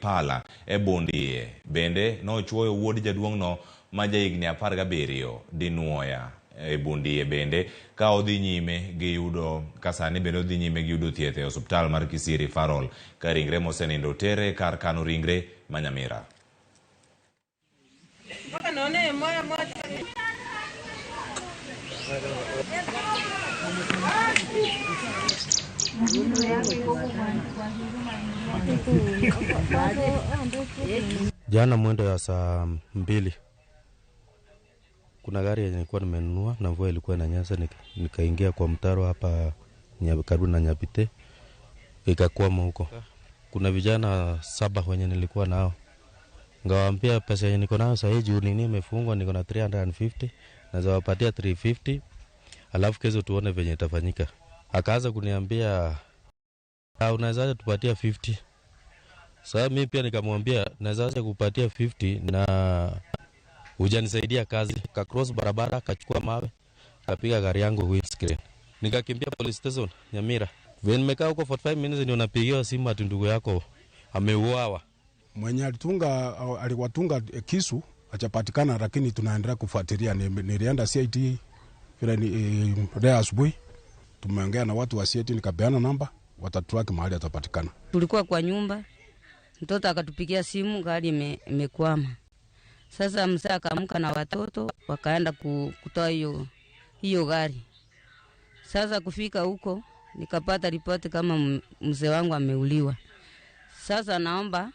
pala e bund iye. Bende nochuoyo wuod jaduong'no ma jahigni 17 dinuoya e bund iye bende ka odhi nyime gi yudo ka sani bende odhi nyime gi yudo thieth e osuptal mar Kisii Referral ka ringre mosenindo otere kar kano ringre ma Nyamira. Jana mwendo ya saa 2 kuna gari yenye nilikuwa nimenunua na mvua ilikuwa inanyesha, nikaingia kwa mtaro hapa karibu na Nyapite, ikakwama huko. Kuna vijana 7 wenye nilikuwa nao, ngawaambia pesa yenye niko nayo sahii juu nini imefungwa, niko na 350 naweza wapatia 350, alafu kesho tuone venye itafanyika. Akaanza kuniambia unaweza tupatia 50. Sasa mimi pia nikamwambia naweza kupatia 50 na hujanisaidia kazi. Ka cross barabara, kachukua mawe, kapiga gari yangu windscreen. Nikakimbia police station Nyamira. Vile nimekaa huko 45 minutes ndio napigiwa simu ati ndugu yako ameuawa. Mwenye aliwatunga kisu hajapatikana, lakini tunaendelea kufuatilia. Nilienda CID vile ni leo asubuhi, tumeongea na watu wa CID, nikapeana namba, watatrack mahali atapatikana. Tulikuwa kwa nyumba, mtoto akatupigia simu gari imekwama. Sasa mzee akaamka na watoto wakaenda kutoa hiyo gari. Sasa kufika huko nikapata ripoti kama mzee wangu ameuliwa. Sasa naomba